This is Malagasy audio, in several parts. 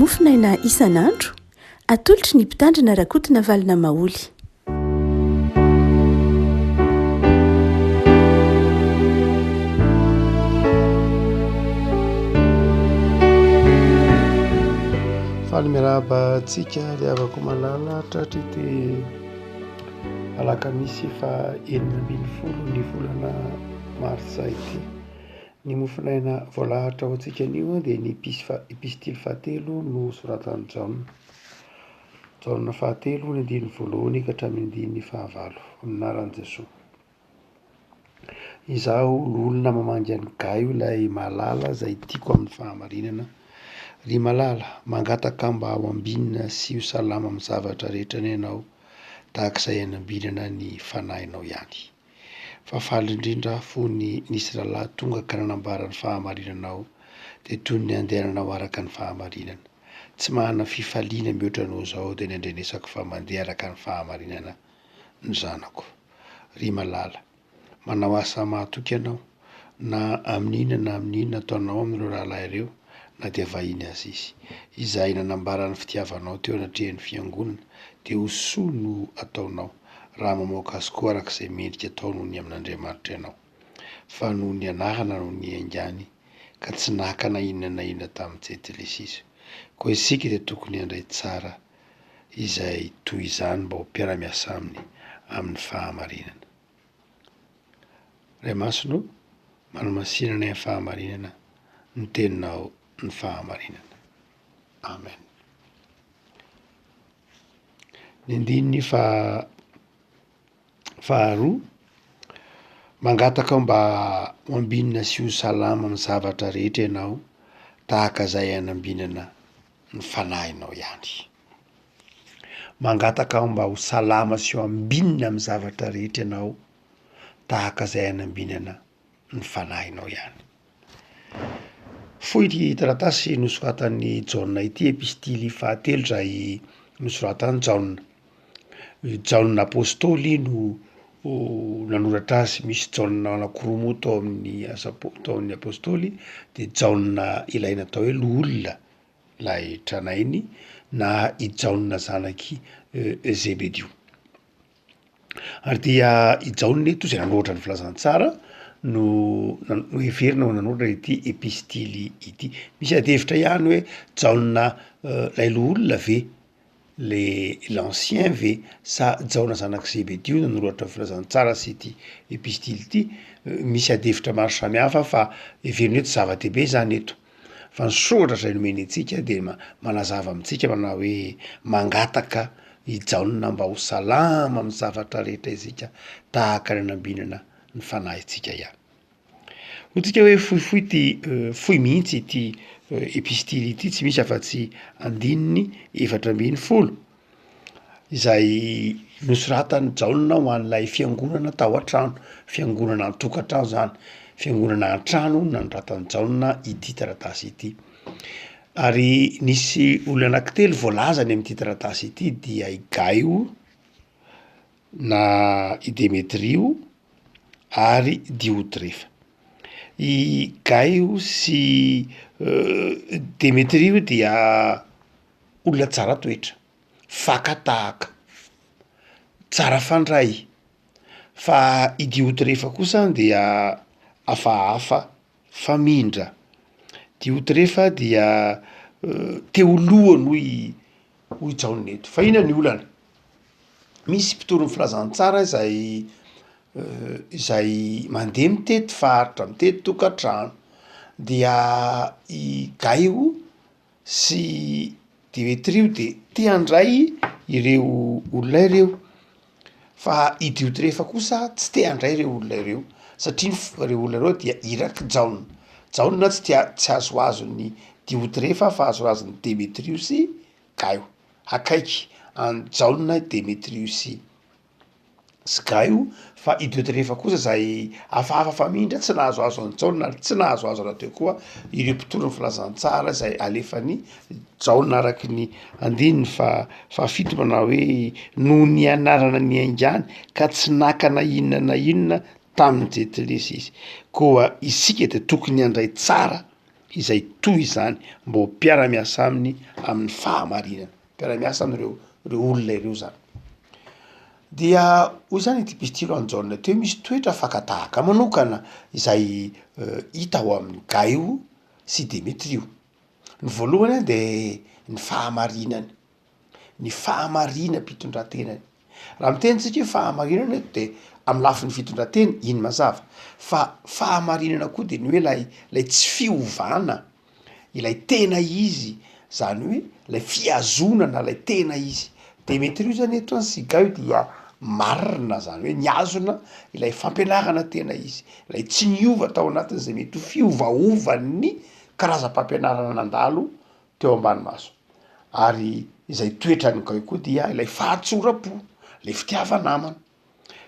Mofonaina isan'andro, atolotry ny Mpitandrina Rakotonavalona Maholy. Faly miarahaba antsika ry havako malala tratry ity alakamisy faha 16 ny volana martsa ity. Ny mofonaina voalahatra ho antsika anio dia ny epistily fahatelo nosoratan'i Jaona. Jaona fahatelo ny andininy voalohany ka hatramin'ny andininy fahavalo, amin'ny anaran'i Jesoa. Izaho loholona mamangy an'i Gaio ilay malala izay tiako amin'ny fahamarinana. Ry malala, mangataka mba ho ambinina sy ho salama amin'ny zavatra rehetra anie ianao, tahaka izay anambinana ny fanahinao ihany. Fa faly indrindra aho fony nisy rahalahy tonga ka nanambara ny fahamarinanao, dia toy ny andehananao araka ny fahamarinana. Tsy manana fifaliana mihoatra noho izao dia ny andrenesako fa mandeha araka ny fahamarinana ny zanako. Ry malala, manao asa mahatoky ianao, na amin'inona na amin'inona ataonao amin'ireo rahalahy ireo, na dia vahiny aza izy. Izay nanambara ny fitiavanao teo anatrehan'ny fiangonana, dia ho soa no ataonao. raha mamoaka azy koa araka izay mendrika atao noho ny amin'Andriamanitra ianao, fa noho ny anarana no niaingàny, ka tsy naka na inona na inona tamin'ny jentilisa izy. Koa isika dia tokony handray tsara izay toy izany mba ho mpiara-miasa aminy amin'ny fahamarinana. Ray Masina ô, manamasina anay amin'ny fahamarinana, ny teninao ny fahamarinana. Amen. Ny andininy faha faharoa, mangataka mba ho ambinina sy ho salama amin'ny zavatra rehetra ianao, tahaka izay anambinana ny fanahinao ihany. Mangataka aho mba ho salama sy ho ambinina amin'ny zavatra rehetra ianao, tahaka izay anambinana ny fanahinao ihany. Fohy ity taratasy nosoratan'i Jaona ity, epistily fahatelo izay nosoratan'i Jaona. I Jaona apôstôly no nanoratra azy, misy Jaona anankiroa moa tao amin'ny asa apo- tao amin'ny apôstôly, de Jaona ilay natao hoe loholona, ilay tranainy, na i Jaona zanak'i Zebedio. Ary dia i Jaona eto izay nanoratra ny filazantsara no noheverina ho nanoratra ity epistily ity. Misy ady hevitra ihany hoe Jaona ilay loholona ve, le l'ancien ve sa Jaona zanak'i Zebedio no nanoratra ny filazantsara sy ity epistily ity? Misy ady hevitra maro samihafa fa heverina hoe tsy zava-dehibe zany eto. Fa ny soratra izay nomeny antsika dia manazava amintsika manao hoe mangataka i Jaona mba ho salama amin'ny zavatra rehetra isika tahaka ny anambinana ny fanahintsika ihany. Hoy tsika hoe fohifohy ity fohy mihitsy ity epistily ity, tsy misy afa-tsy andininy 14. Izay nosoratan'i Jaona ho an'ilay fiangonana tao an-trano, fiangonana an-tokantrano zany, fiangonana an-trano no nanoratan'i Jaona ity taratasy ity. Ary nisy olona anankitelo voalaza any amin'ity taratasy ity dia i Gaio na i Demetrio ary Diotrefa. I Gaio sy Demetrio dia olona tsara toetra. faka tahaka, tsara fandray, fa i Diotrefa kosa dia hafahafa famindra. Diotrefa dia te ho lohany hoy hoy Jaona eto. Fa inona ny olana? Misy mpitory ny filazantsara izay izay mandeha mitety faritra, mitety tokantrano, dia i Gaio sy Demetrio de te handray ireo olona ireo, fa i Diotrefa kosa tsy te handray ireo olona ireo satria ireo olona ireo dia irak'i Jaona, Jaona tsy tia tsy azoazon'i Diotrefa fa azoazon'i Demetrio sy Gaio, akaiky an'i Jaona i Demetrio sy sy Gaio, fa i Diotrefa kosa izay hafahafa famindra, tsy nahazoazo an'i Jaona ary tsy nahazoazo rahateo koa ireo mpitory ny filazantsara izay alefan'i Jaona araky ny andininy faha fahafito manao hoe noho ny anarana niaingàny ka tsy naka na inona na inona tamin'ny jentilisa izy. Koa isika dia tokony handray tsara. Izay toy izany mba ho mpiara-miasa aminy amin'ny fahamarinana. Mpiara-miasa amin'ireo ireo olona ireo zany. Dia hoy zany ity epistily ho an'i Jaona ity hoe misy toetra fakan-tahaka manokana izay hita ao amin'i Gaio sy Demetrio. Ny voalohany de ny fahamarinany. ny fahamarinam-pitondran-tenany. Raha miteny tsika hoe fahamarinana eto de amy lafiny fitondran-tena, iny mazava, fa fahamarinana koa de ny hoe lay lay tsy fiovana, ilay tena izy, zany hoe lay fihazonana lay tena izy. Demetrio zany eto an sy Gaio dia marina zany hoe nihazona ilay fampianarana tena izy, ilay tsy niova tao anatin'izay mety ho fiovaovan'ny karazam-pampianarana nandalo teo ambany maso. Ary izay toetran'i Gaio koa dia ilay fahatsoram-po, ilay fitiava-namana,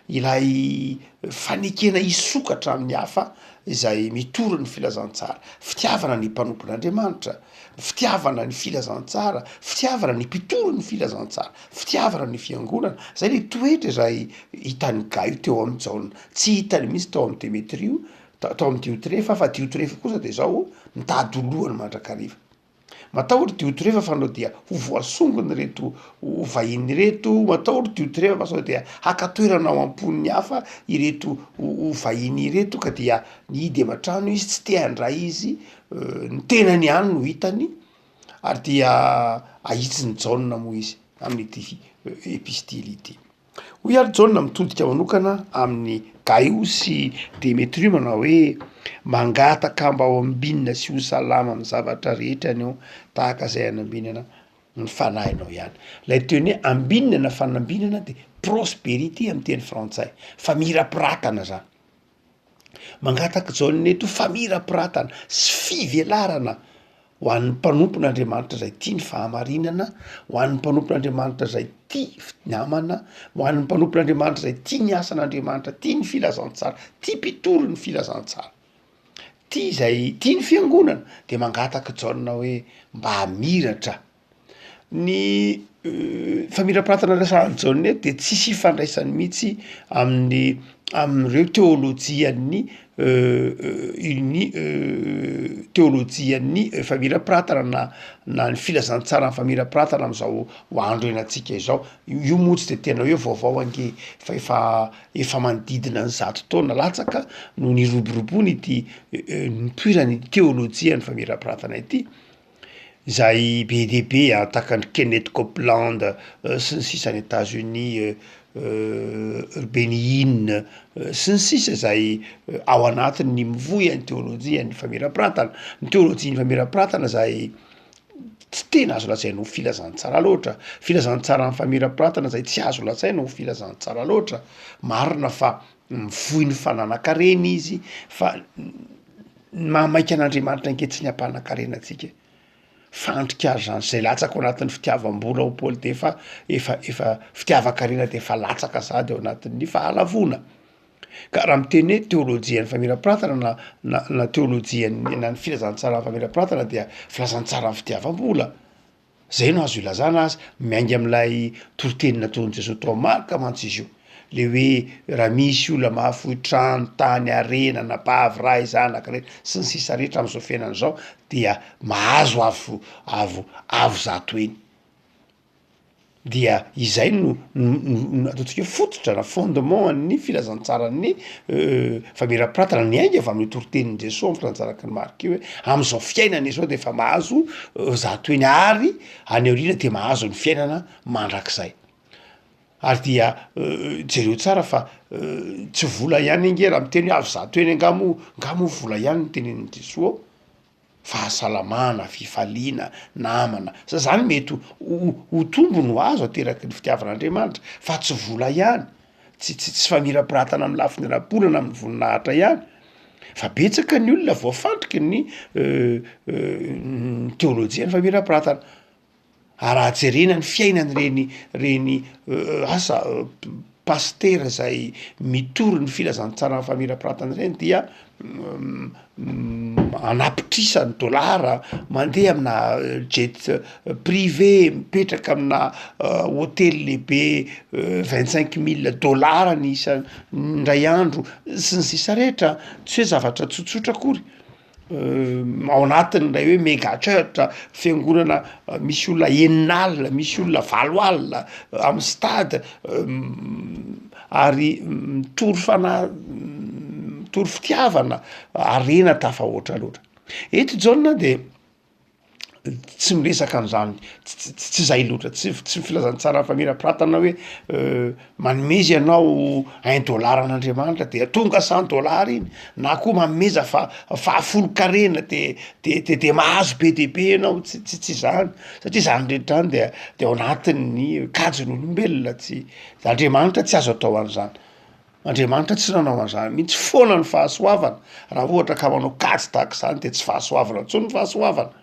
ilay fanekena hisokatra amin'ny hafa izay mitory ny filazantsara, fitiavana ny mpanompon'Andriamanitra, fitiavana ny filazantsara, fitiavana ny mpitory ny filazantsara, fitiavana ny fiangonana, zay le toetra izay hitan'i Gaio teo amin'i Jaona, tsy hitany mihitsy tao amin'i Demetrio, tao amin'i Diotrefa, fa Diotrefa kosa de zao mitady ho lohany mandrakariva. Matahotra Diotrefa fa nao dia ho voasongon'ireto vahiny ireto, matahotra Diotrefa fa sao dia haka toerana ao am-pon'ny hafa ireto vahiny ireto ka dia nihidy aman-trano izy, tsy te handray izy, ny tenany ihany no hitany ary dia ahitsin'i Jaona moa izy amin'ity epistily ity. Hoy ary Jaona mitodika manokana amin'i Gaio sy Demetrio manao hoe, Mangataka mba ho ambinina sy ho salama amin'ny zavatra rehetra ianao, tahaka izay anambinana ny fanahinao ihany. Ilay teny hoe ambinina na fanambinana dia prosperité amin'ny teny frantsay, famirapiratana zany. Mangataka Jaona eto famirapiratana sy fivelarana ho an'ny mpanompon'Andriamanitra izay tia ny fahamarinana, ho an'ny mpanompon'Andriamanitra izay tia namana, ho an'ny mpanompon'Andriamanitra izay tia ny asan'Andriamanitra, tia ny filazantsara, tia mpitory ny filazantsara, tia izay tia ny fiangonana, de mangataka Jaona hoe mba hamiratra Ny famirapiratana resahan'i Jaona eto de tsisy ifandraisany mihitsy amin'ny amin'ireo teôlôjian'ny ny teôlôjian'ny famirapiratana na na ny filazantsaran'ny famirapiratana am'zao andro iainantsika izao, io moa tsy de tena hoe vaovao ange fa efa efa manodidina ny 100 taona latsaka no niroboroboana ity nipoiran'ity teôlôjian'ny famirapiratana ity. Izay be dia be an, tahaka an'i Kenneth Copeland sy ny sisa any Etats-Unis, ry Benny Hinn sy ny sisa izay ao anatin'ny mivoy an'ny teôlôjian'ny famirapiratana. Ny teôlôjian'ny famirapiratana zay tsy tena azo lazaina ho filazantsara loatra, filazantsaran'ny famirapiratana zay tsy azo lazaina ho filazantsara loatra, marina fa mivoy ny fananan-karena izy fa Ny maha maika an'Andriamanitra ange tsy ny hampanan-karena antsika e! Fandrika ary zany, zay latsaka ao anatin'ny fitiavam-bola hoy Paoly de efa efa efa fitiavan-karena de efa latsaka sahady ao anatin'ny fahalavoana. Ka raha miteny hoe teôlôjian'ny famirapiratana na na na teôlôjian'ny na ny filazantsaran'ny famirapiratana dia filazantsaran'ny fitiavam-bola. Zay no azo ilazana azy, miainga amin'ilay toriteny nataon'i Jesoa tao Marka mantsy izy io, le hoe raha misy olona mahafoy trano, tany, harena, anabavy, ray, zanaka, reny, sy ny sisa rehetra amin'izao fiainana izao dia mahazo avo avo avo zato heny. Dia izay no no ataontsika hoe fototra na fondement an'ny filazantsaran'ny famirapiratana niainga avy amin'io toritenin'i Jesoa amin'ny filazantsaraky ny Marka io hoe amin'izao fiainana izao de efa mahazo zato heny ary any aoriana de mahazo ny fiainana mandrakizay. Ary dia jereo tsara fa tsy vola ihany ange raha miteny hoe avo zato heny angaha moa, angaha moa vola ihany no tenenin'i Jesoa ao? Fahasalamana, fifaliana, namana, za zany mety ho ho tombony ho azo ateraky ny fitiavan'Andriamanitra fa tsy vola ihany, tsy tsy tsy famirapiratana amin'ny lafiny ara-bola na amin'ny voninahitra ihany fa betsaka ny olona voafandriky ny ny teolojian'ny famirapiratana. Ary raha jerena ny fiainan'ireny reny asa pasitera zay mitory ny filazantsaran'ny famirapiratana ireny dia anapitrisany dolara, mandeha aminà jet privé, mipetraka aminà hôtely lehibe vingt cinq mille dolara ny isan- indray andro sy ny sisa rehetra, tsy hoe zavatra tsotsotra akory. Ao anatin'ilay hoe mega church, fiangonana misy olona enina alina, misy olona valo alina amy stade ary mitory fanahy, mitory fitiavana, harena tafahoatra loatra. Eto Jaona de tsy miresaka an'zany, tsy zay loatra, tsy tsy filazantsaran'ny famirapiratana hoe manomeza ianao un dollar an'Andriamanitra de tonga cent dollar iny, na koa manomeza fa- fahafolon-karena de de de de mahazo be de be ianao, tsy tsy tsy zany satria zany rehetra zany dia de ao anatin'ny kajin'olombelona tsy, Andriamanitra tsy azo atao an'zany, Andriamanitra tsy nanao an'zany mihitsy, foana ny fahasoavana, raha ohatra ka manao kajy tahak'izany de tsy fahasoavana intsony ny fahasoavana,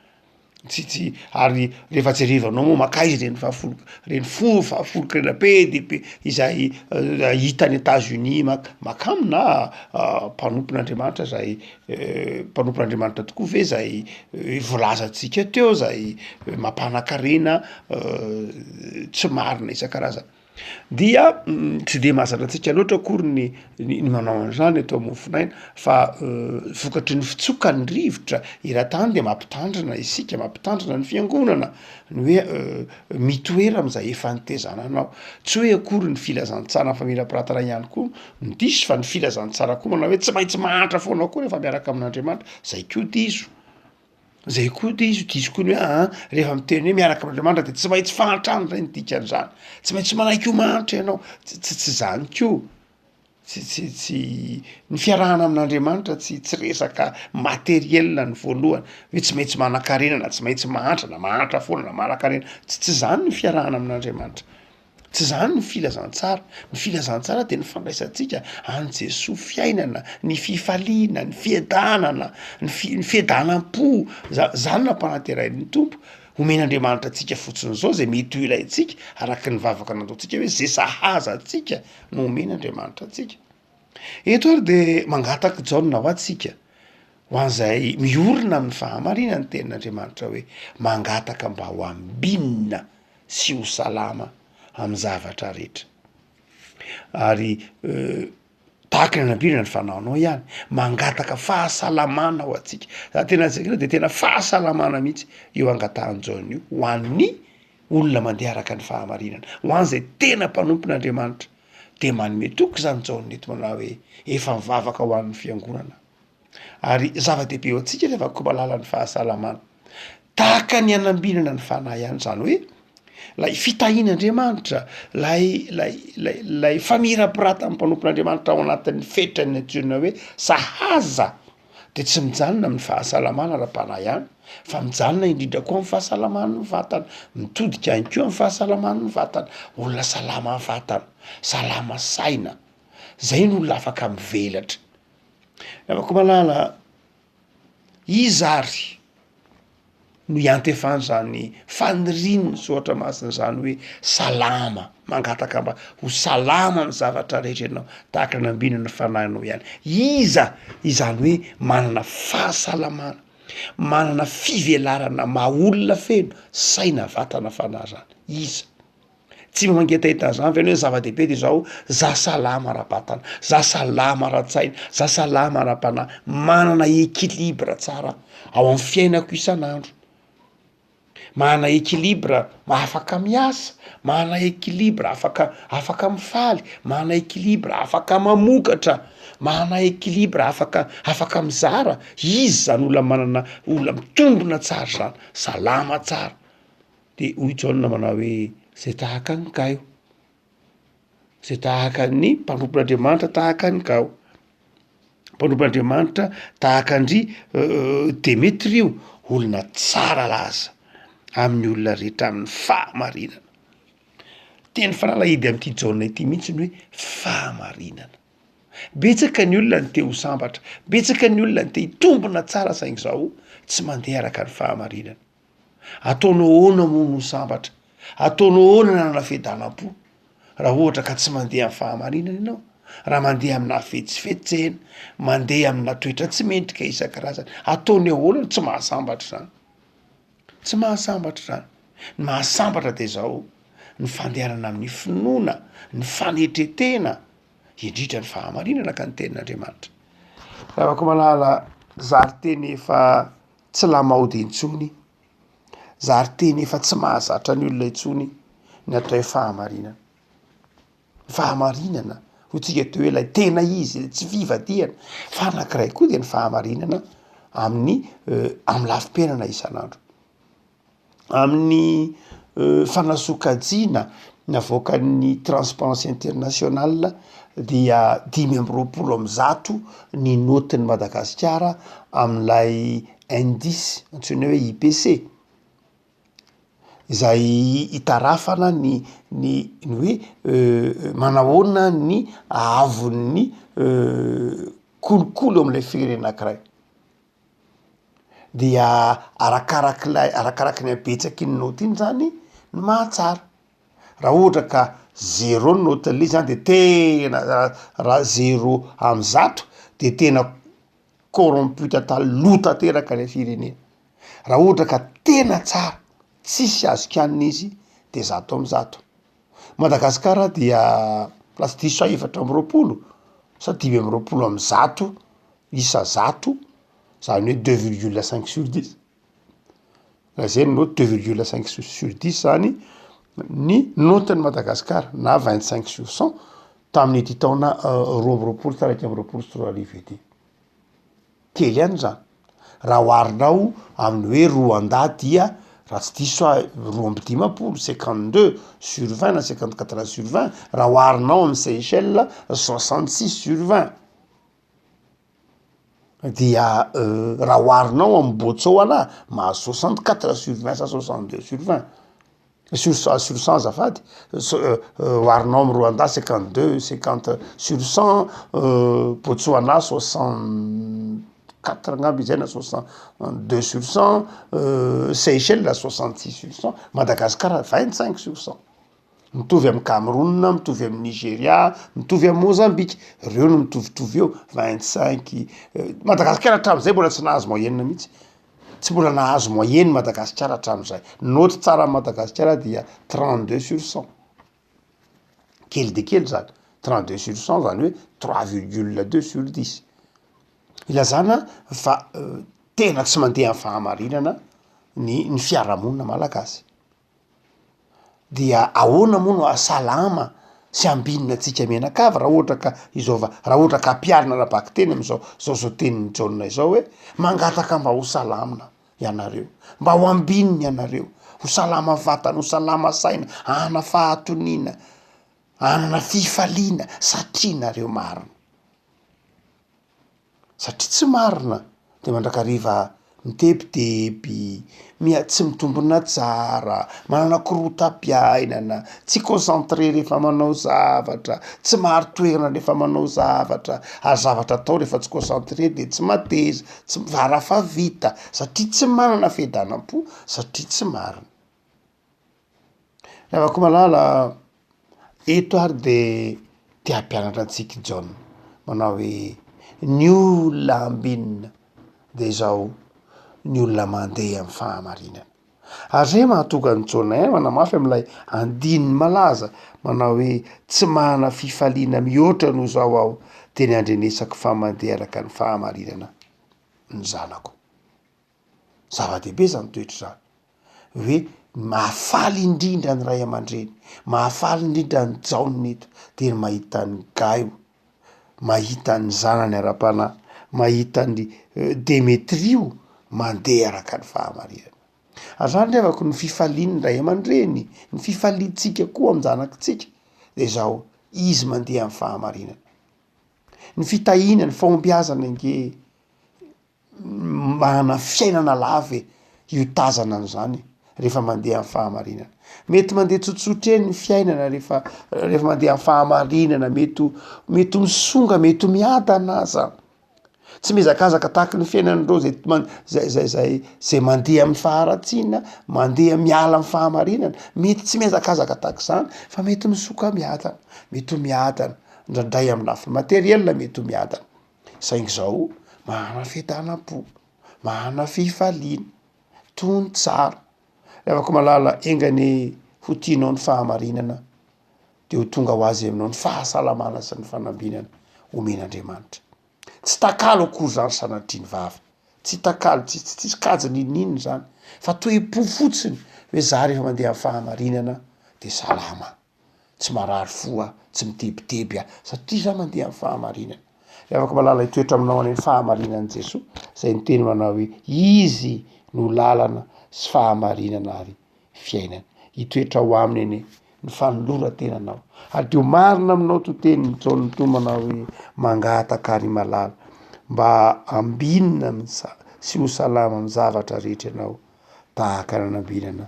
tsy tsy ary rehefa jerevanao moa mankaiza ireny fahafolo reny fo fahafolon-karena be de be izay hita any Etats-Unis mak- makamo na mpanompon'Andriamanitra zay mpanompon'Andriamanitra tokoa ve zay voalazantsika teo zay mampanan-karena tsy marina isan-karazany. Dia tsy de mahazatra antsika loatra akory ny ny manao an'izany eto amofonaina fa vokatry ny fitsokan'ny rivotra eran-tany de mampitandrina isika, mampitandrina ny fiangonana ny hoe mitoera am'zay efa nitezana anao, tsy hoe akory ny filazantsara famirapiratana ihany koa no diso fa ny filazantsara koa manao hoe tsy maintsy mahantra foana koa rehefa miaraka amin'Andriamanitra, zay koa diso. Zay koa diso, diso koa ny hoe aa rehefa miteny hoe miaraka amin'Andriamanitra de tsy maintsy fahantrana indray ny dikan'izany, tsy maintsy manaiky ho mahantra ianao, tsy tsy tsy zany ko, tsy tsy tsy ny fiarahana amin'Andriamanitra tsy tsy resaka materiel ny voalohany hoe tsy maintsy manan-karena na tsy maintsy mahantra na mahantra foana na manan-karena, tsy tsy zany ny fiarahana amin'Andriamanitra. Tsy izany ny filazantsara, ny filazantsara dia ny fandraisantsika an'i Jesoa fiainana, ny fifaliana, ny fiadanana, ny fi- ny fiadanam-po, za- zany no nampananterain'ny Tompo, omen'Andriamanitra antsika fotsiny zao zay mety ho ilaintsika araky ny vavaka nataontsika hoe zay sahaza antsika no omen'Andriamanitra antsika. Eto ary de mangataka Jaona ho antsika, ho an'izay miorina amin'ny fahamarinan'ny tenin'Andriamanitra hoe mangataka mba ho ambinina sy ho salama amin'ny zavatra rehetra. Ary tahaka ny anabirana ny fanaonao ihany, mangataka fahasalamana ho antsika, raha tena jerena de tena fahasalamana mihitsy io angatahan'i Jaona io ho an'ny olona mandeha araka ny fahamarinana, ho an'izay tena mpanompon'Andriamanitra, de manome toky zany Jaona eto manao hoe efa mivavaka ho an'ny fiangonana. Ary zava-dehibe eo antsika rehefa koa mahalala ny fahasalamana. Tahaka ny hanambinana ny fanahy ihany, izany hoe lay fitahian'Andriamanitra, lay lay lay lay famirapiratan'ny mpanompon'Andriamanitra ao anatin'ny fetrany antsoina hoe sahaza de tsy mijanona amin'ny fahasalamana ara-panahy ihany fa mijanona indrindra koa amin'ny fahasalaman'ny vatana, mitodika ihany koa amin'ny fahasalaman'ny vatana, olona salama vatana, salama saina, zay no olona afaka mivelatra. Namako malala, iza ary no iantefan'izany fanirian'ny soratra masina izany hoe salama, mangataka mba ho salama amin'ny zavatra rehetra ianao, tahaka ny nambinana ny fanahinao ihany. Iza izany hoe manana fahasalamana, manana fivelarana maha olona feno, saina, vatana, fanahy zany? Iza? Tsy mba mangetaheta an'izany ve ianao hoe ny zava-dehibe de izao, za salama ara-batana, za salama ara-tsaina, za salama ara-panahy, manana équilibre tsara ao amin'ny fiainako isan'andro, manana équilibre afaka miasa, manana équilibre afaka afaka mifaly, manana équilibre afaka mamokatra, manana équilibre afaka afaka mizara, izy zany olona manana olona mitombina tsara zany, salama tsara. De hoy Jaona manao hoe, zay tahaka an'i Gaio, zay tahaka ny mpanompon'Andriamanitra tahaka an'i Gao, mpanompon'Andriamanitra tahaka an-dry Demetrio, olona tsara laza amin'ny olona rehetra amin'ny fahamarinana. Teny fanalahidy amin'ity Jaona ity mihitsy ny hoe fahamarinana. Betsaka ny olona ny te ho sambatra, betsaka ny olona ny te hitombina tsara saingy zao tsy mandeha araka ny fahamarinana. Ataonao ahoana moa no sambatra? Ataonao ahoana nanana fiadanam-po raha ohatra ka tsy mandeha amin'ny fahamarinana ianao? Raha mandeha amina hafetsifetsena, mandeha amina toetra tsy mendrika isan-karazany, ataony ahoana no tsy mahasambatra izany? Tsy mahasambatra izany. Ny mahasambatra de izao, ny fandehanana amin'ny finoana, ny fanetren-tena, indrindra ny fahamarinana ka ny tenin'Andriamanitra. Ravako malala. Zary teny efa tsy lamaody intsony, zary teny efa tsy mahazatra ny olona intsony ny atao hoe fahamarinana. Ny fahamarinana hoy tsika teo hoe ilay tena izy, ilay tsy fivadihana, fa anankiray koa dia ny fahamarinana amin'ny amin'ny lafim-piainana isan'andro. Amin'ny fanasokajiana navoakan'ny Transparency International dia 125 ny naotin'i Madagasikara amin'ilay indice antsoina hoe IPC, izay itarafana ny ny ny hoe manahoana ny haavon'ny kolikoly eo amin'ilay firenena anankiray. Dia arakarak'ilay arakaraky ny habetsaky iny naoty iny zany no mahatsara. Raha ohatra ka zéro ny naotin'le izy zany de tena raha zéro am'zato de tena corrompu total, lo tanteraka le firenena. Raha ohatra ka tena tsara, tsisy azo kianina izy de 100%. Madagasikara dia raha tsy diso aho 24 sa 25% 100, zany hoe deux virgule cinq sur dix, raha zay ny naoty deux virgule cinq sur dix zany ny naotin'i Madagasikara na 25 sur 100 tamin'ity taona 2022 sa 2021 ity. Kely ihany zany. Raha oharinao amin'ny hoe Rwanda dia raha tsy diso aho 52, 52 sur 20 na 54 sur 20, raha oharinao amin'i Seychelles 66 sur 20. Dia raha oharinao amin'i Botsoana mahazo 64 sur 20 sa 62 sur 20, sur cent sur cent azafady, oharinao amin'i Rwanda 52, 50 sur 100, Botsoana 64 angamba izay na 62 sur 100, Seychelles 66 sur 100, Madagascar 25 sur 100. Mitovy amin'i Cameroun, mitovy amin'i Nigeria, mitovy amin'i Mozambique, reo no mitovitovy eo, 25, Madagasikara hatramin'izay mbola tsy nahazo moyenne mihitsy, tsy mbola nahazo moyenne Madagasikara hatramin'izay, naoty tsara amin'i Madagasikara dia 32 sur 100, kely de kely zany, 32 sur 100 zany hoe trois virgule deux sur dix, ilazana fa tena tsy mandeha amin'ny fahamarinana ny ny fiarahamonina malagasy. Dia ahoana moa no hahasalama sy hambinina antsika mianakavy raha ohatra ka izao va- raha ohatra ka ampiharina ara-bakiteny am'zao zao zao tenin'i Jaona izao hoe mangataka mba ho salamina ianareo, mba ho ambinina ianareo, ho salama vatana, ho salama saina, hanana fahatoniana, hanana fifaliana satria nareo marina. Satria tsy marina de mandrakariva mitebiteby, miha tsy mitombina tsara, manana korotam-piainana, tsy concentré rehefa manao zavatra, tsy marin-toerana rehefa manao zavatra, ary zavatra atao rehefa tsy concentré de tsy mateza, tsy vara fa vita satria tsy manana fiadanam-po satria tsy marina. Ry havako malala, eto ary de te hampianatra antsika i Jaona, manao hoe ny olona ambinina de izao, ny olona mandeha amin'ny fahamarinana. Ary zay mahatonga an'i Jaona ihany manamafy amin'ilay andininy malaza manao hoe tsy manana fifaliana mihoatra noho izao aho de ny andrenesako fa mandeha araka ny fahamarinana ny zanako. Zava-dehibe izany toetra izany, hoe mahafaly indrindra ny ray aman-dreny, mahafaly indrindra an'i Jaona eto dia ny mahita an'i Gaio, mahita ny zanany ara-panahy, mahita an'i Demetrio mandeha araka ny fahamarinana. Ary izany ry havako ny fifalian'ny ray aman-dreny, ny fifaliantsika koa amin-janakitsika dia izao, izy mandeha amin'ny fahamarinana. Ny fitahiana, ny fahombiazana ange manana fiainana lava e, io tazana an'izany rehefa mandeha amin'ny fahamarinana. Mety mandeha tsotsotra eny ny fiainana rehefa rehefa mandeha amin'ny fahamarinana, mety ho mety ho misonga, mety ho miadana aza. Tsy mihazakazaka tahaky ny fiainan'ireo zay man- zay zay zay zay mandeha amin'ny faharatsiana, mandeha miala amin'ny fahamarinana, mety tsy mihazakazaka tahak'izany fa mety misoka miadana, mety ho miadana, indraindray amin'ny lafiny materiel mety ho miadana. Saingy izao, manana fiadanam-po, manana fifaliana, tony tsara. Ry havako malala, enga anie ho tianao ny fahamarinana, de ho tonga ho azy aminao ny fahasalamana sy ny fanambinana omen'Andriamanitra. Tsy takalo akory izany sanatria ny vava. Tsy takalo, tsy tsisy kajy n'inon'inona izany fa toe-po fotsiny hoe za rehefa mandeha amin'ny fahamarinana de salama, tsy marary fo aho, tsy mitebiteby aho satria za mandeha amin'ny fahamarinana. Ry havako malala hitoetra aminao any ny fahamarinan'i Jesoa izay niteny manao hoe Izy no lalana sy fahamarinana ary fiainana. Hitoetra ao aminy anie ny fanoloran-tenanao. Ary dia ho marina aminao to tenin'i Jaona to manao hoe mangataka ry malala mba ambinina amin'ny sy ho salama amin'ny zavatra rehetra ianao tahaka ny nanambinana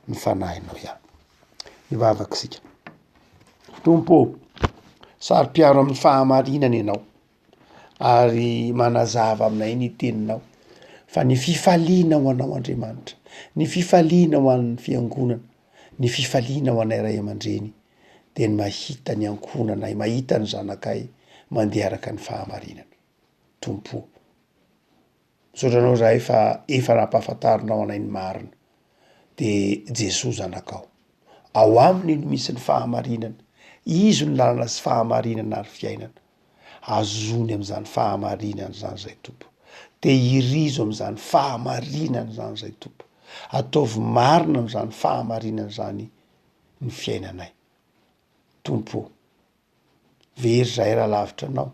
ny fanahinao ihany. Hivavaka isika. Tompo ô, saro-piaro amin'ny fahamarinana ianao. ary manazava aminay ny teninao fa ny fifaliana ho anao Andriamanitra, ny fifaliana ho an'ny fiangonana, ny fifaliana ho anay ray aman-dreny dia ny mahita ny ankohonanay, mahita ny zanakay mandeha araka ny fahamarinana. Tompo o, misaotra anao izahay fa efa nampahafantarinao anay ny marina, de Jesoa zanakao. Ao aminy no misy ny fahamarinana, Izy no lalana sy fahamarinana ary fiainana. Azony amin'izany fahamarinana izany izay Tompo. Tehirizo amin'izany fahamarinana izany izay Tompo. Ataovy marina amin'izany fahamarinana izany ny fiainanay. Tompo ô, very izahay raha lavitra Anao,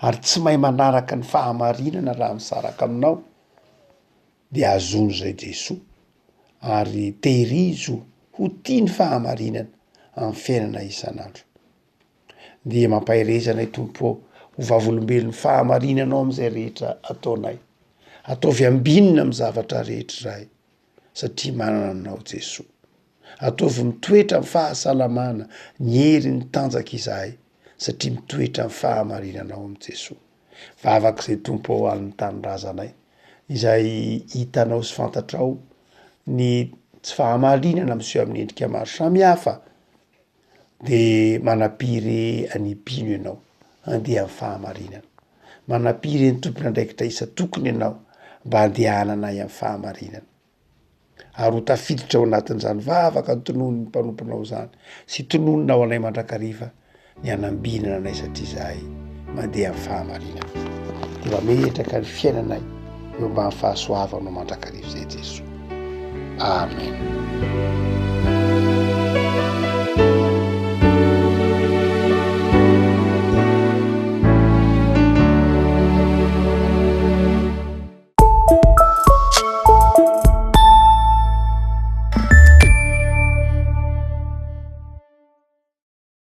ary tsy mahay manaraka ny fahamarinana raha misaraka Aminao, dia azony izay Jesoa, ary tehirizo ho tia ny fahamarinana amin'ny fiainana isan'andro. Dia mampahereza anay Tompo ô, ho vavolombelon'ny fahamarinanao amin'izay rehetra ataonay. Ataovy ambinina amin'ny zavatra rehetra izahay, satria manana Anao Jesoa. Ataovy mitoetra amin'ny fahasalamana, ny hery, ny tanjaka izahay, satria mitoetra amin'ny fahamarinanao amin'i Jesoa. Vavaka izay Tompo ô ho an'ny tanindrazanay, izay hitanao sy fantatrao ny tsy fahamarinana miseho amin'ny endrika maro samihafa, de manam-piry ny mpino ianao handeha amin'ny fahamarinana, manam-piry ny tompon'andraikitra isan-tokony ianao mba handehananay amin'ny fahamarinana, ary ho tafiditra ao anatin'izany vavaka notononin'ny mpanomponao izany sy tononina ao anay mandrakariva ny hanambinana anay satria izahay mandeha amin'ny fahamarinana. Dia mametraka ny fiainanay eo ambany fahasoavanao mandrakariva izay Jesoa. Amen.